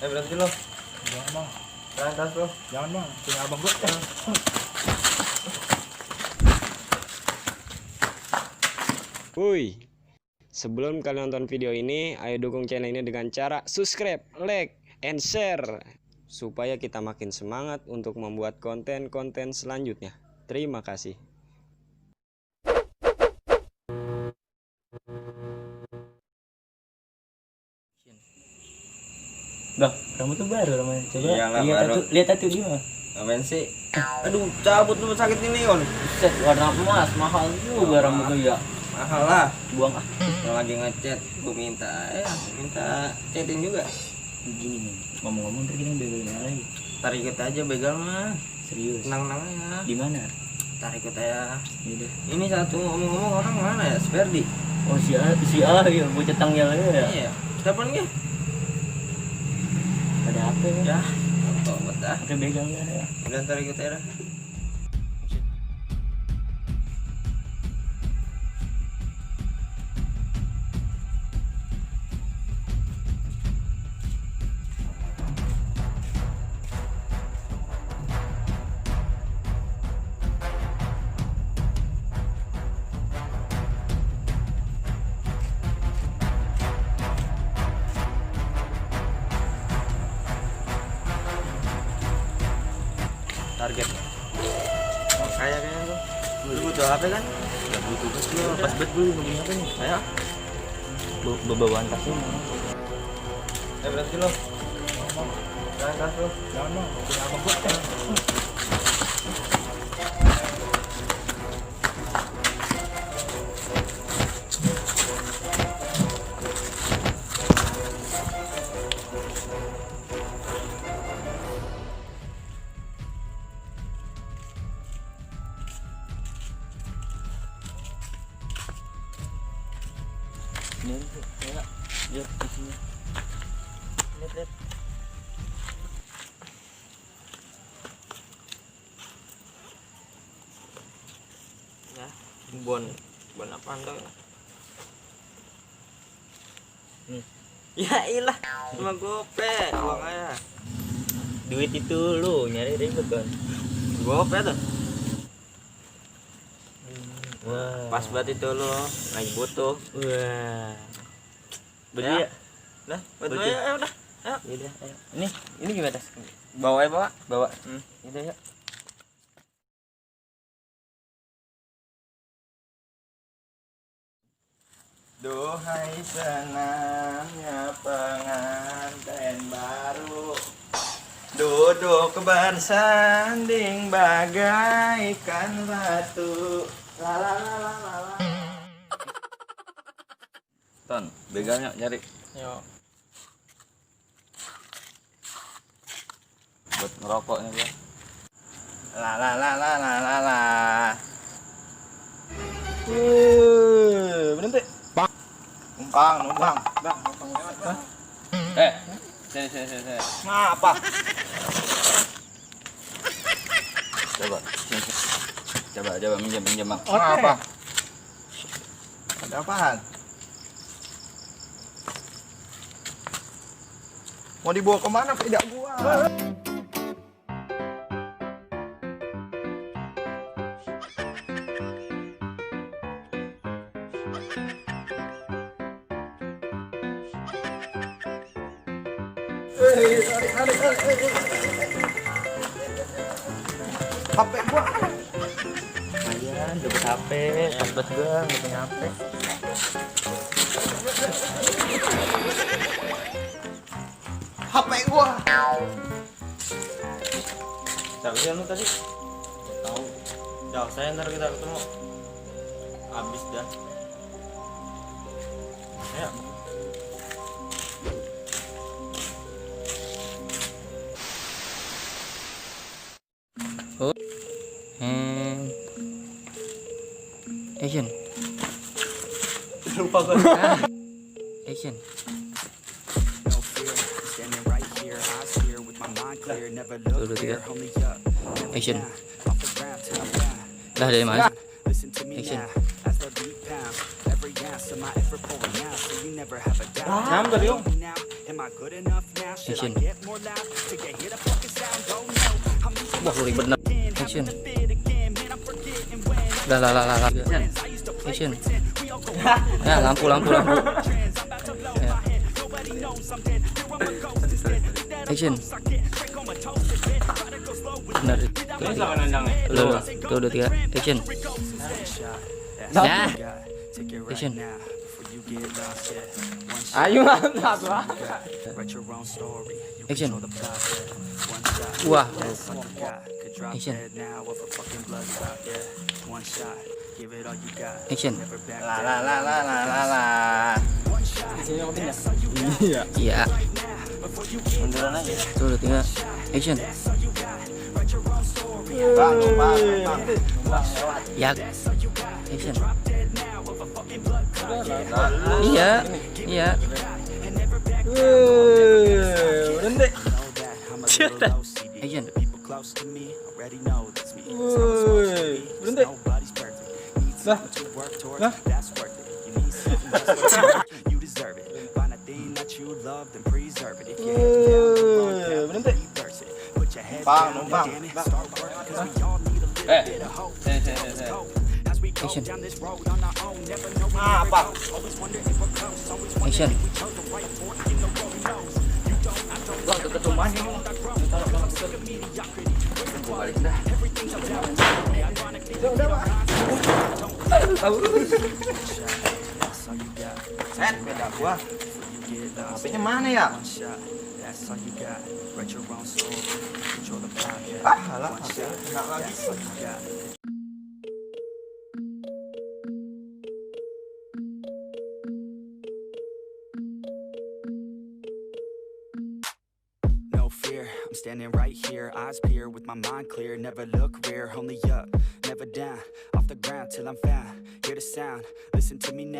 Berhenti lo. Jangan bang, Jangan tas lo. jangan bang, punya abang gua. Wuih, sebelum kalian nonton video ini, ayo dukung channel ini dengan cara subscribe, like, and share supaya kita makin semangat untuk membuat konten-konten selanjutnya. Terima kasih. Bang, kamu tuh baru namanya. Coba Iyalah, lihat baru. lihat tatu dia. Ngapain sih? Aduh, cabut lu sakit ini kon. Set warna emas, mahal juga rambut tuh ya. Mahal lah. Buang ah. Yang lagi ngechat, gua minta chatin juga. Begini nih, ngomong-ngomong tadi kita begalnya lagi. Ntar ikut aja begal mah. Serius. Tenang-tenang aja. Di mana? Ntar ikut aja. Yaudah. Ini satu ngomong-ngomong orang mana ya? Sperdi. Oh si A ya, bocah tanggal ya. Iya. Telepon nggak? Ada apa ya? Ya. Apa betah? Pakai begalnya ya. Udah ntar ikut aja. Dah. Target. Oh, kayaknya tuh. Lu butuh HP kan? Ya butuh bos lu, pas bet dulu ngomongin apa nih? Ayo. Bawaan tasnya. Berhenti lo. Jangan tas lo. Jangan bang, punya abang gua. Ini ya, lihat isinya. Lihat. Ya, bon apa anda? Ya ilah, cuma gope, uang aja. Duit itu lu nyari ribet kan? Gope tuh. Wah. Pas banget itu lo, lagi butuh. Wah. Beli Ya. ya? Nah, butuh Butuh. ya udah. Ayo. Yaudah, ayo. Ini gimana? Bawa ya bawa. Bawa. Hmm. Yaudah ya. Duhai senangnya pengantin baru, duduk bersanding bagaikan batu. La la la la la la. Ton, begalnya nyari Yo. buat ngerokoknya gua. La la la la la la la. Berhenti. Numpang. Bang, numpang lewat, Bang. Sini. Ngapa? Coba. Sini. Coba minjem Bang. Ngapa? Ada apaan? Mau dibawa kemana tidak gua? HP gua. Lumayan, dapat HP, dapat gua nggak punya HP. HP gua. Siapa lu tadi? Tahu. Jauh saya ntar kita ketemu. Habis dah. Ayo. And action. Lupa gua. Action. Dulu tiga. Action. Dah dari mana? Action. Nyamber yuk. Action. Wah, lu ribet banget. Action. Lah. Action. Ya, lampu. Ya. Action. Benar. Tuh, 2, 3. Action. Ya. Action. Ayo mantap lah. Action. Wah. Action. Action. Lah. Iya. Munduran aja. Tuh, 2, 3. Action. Bang. Ya. Action. Iya. Berhenti. Action. Berhenti. Lah. Berhenti. Bang. Action. Apa? Action. Bang, deket rumahnya. Gua balik dah. Set, beda gua. HP-nya mana ya? Alah, HP enggak lagi. No fear, I'm standing right here, eyes peer with my mind clear, never look rear, only up, never down, off the ground till I'm found, hear the sound, listen to me now.